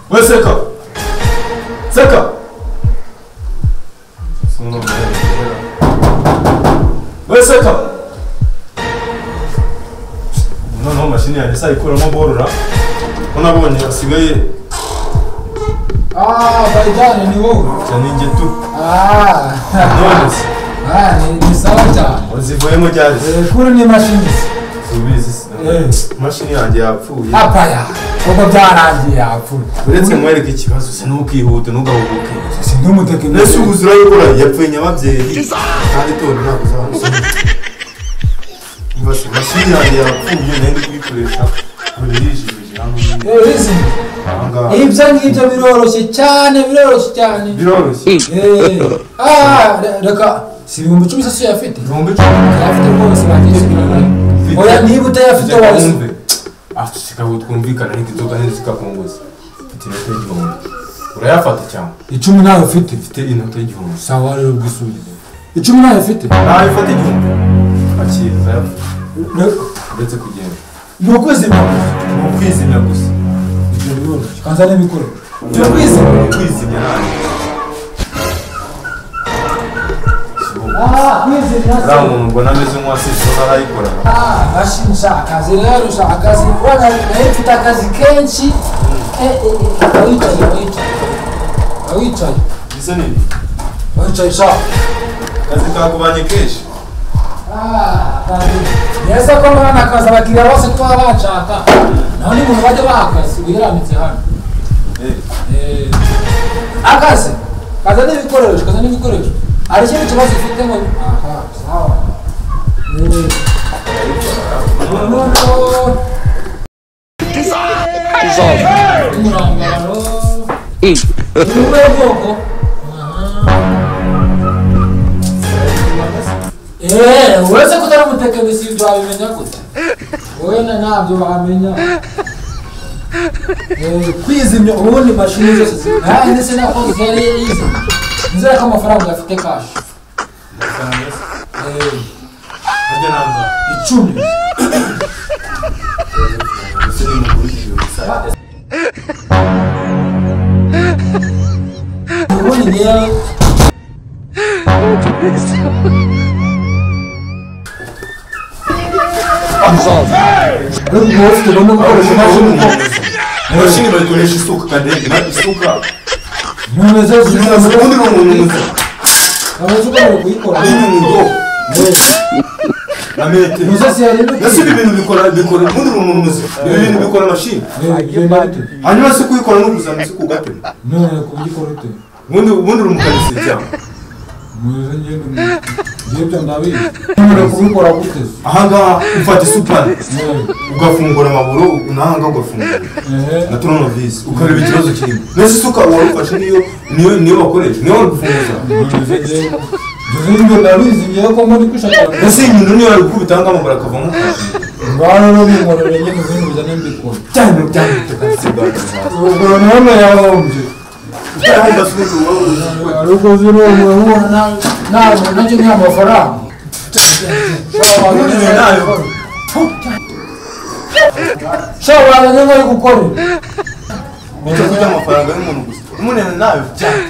We Seka. Seka. We Seka. Noneho mashini yanjye sayikuramo borora ko nabonye asigaye. Ah, Baidane ni wowe. Cyane njye tu. Ah. None se. Ah, ni sawa cyane. Uzivuyemo ryari? Kuri ni mashini. Subizi. Mashini yanjye yapfuye. Apa ya. Ubwo byarangiye yapfuye. Uretse mwereke ikibazo se ntukihute ntugahubuke. Si ndumutekinisiye. Nese ubuzura yikora yapfuye nyababyeyi. Kandi tora ntabwo uzabanza. Mbese mashini yanjye yapfuye nari kuyikoresha. Birijimije hano. Ibyo ngibyo biroroshye cyane, biroroshye cyane. Biroroshye. Ah, reka si 10,000 se yafite. 10,000 yafite rwose bakisubirana. Oya niba utayafite wumve. Ah, tushikaho twumvikana ariko inzoga ntizikakunguza. Mfite inota y'igihumbi. Urayafata cyangwa? 10 nawe ufite. Mfite inota y'igihumbi. Sawa rero bwisubize. 10 nawe ufite? Nawe ufate igihumbi. Akira. Uretse kugenda. Ni ukwizimya gusa. Ni ukwizimya gusa. Kanza n'ibikoresho. Ni ukwizimya. Ni ukwizimya nani? Ah, kwizimya. Uriya muntu mbona ameze nk'uwasize ntarayikora. Ah, mashini sha akazi rero sha akazi. Urabona nayo mfite akazi kenshi. Wicaye wicaye. Wicaye. Bisa nini? Wicaye sha. Akazi kakubanye kenshi. Ah, akazi. Neza ko mbona akazi abakiriya bose tuba bashaka. Naho ni umuntu bajya baha akazi wiramutse hano. Akazi. Kaza n'ibikoresho, kaza n'ibikoresho. Hari ikindi kibazo ufite ngo aha, sawa. Noneho umurangaro. Ni ubuhe bwoko? Uretse ko utari umutekinisiye ibyo wabimenya gute? Wowe ntabyo wamenya. Kwizimya ubundi mashini zose ziri ndetse nako zari yizimya. Nizere ko amafaranga afite cash. 10. Ubundi niyo Mashini bayikoresha isuka kandi isuka. None se ubundi ni umuntu muzima. Abazi kuyikora. Na metero. Nase ibi bintu bikora ubundi ni umuntu muzima. Ibi bintu bikora mashini. Hanyuma se kuyikora no kuzana isuka ugatema. None kuyikora ute? Ubundi uri umukanisi cyangwa? Ibyo ndabizi. None kubikora gute? Ahangaha ufata isupani ugafungura amaburo n'ahangaha ugafungura na tournevis ukareba ikibazo kirimo. Nese isuka warufashe niyo bakoresha niyo wari gufunguza. Ibyo ndabizi ngiye ko muri kwishaka. Nese inyundo niyo wari gukubita ahangaha amaburo akavamo. Ngaho rero binkorere nyine ibintu bizane mbikora. Cyane cyane tukasiga. Ubwo none yahombye. Ariko zero ubona ntabwo nacyo ni amafaranga. Shobora nyine ari gukora. Nicyo kurya amafaranga y'umuntu gusa. Umunene nayo cyane.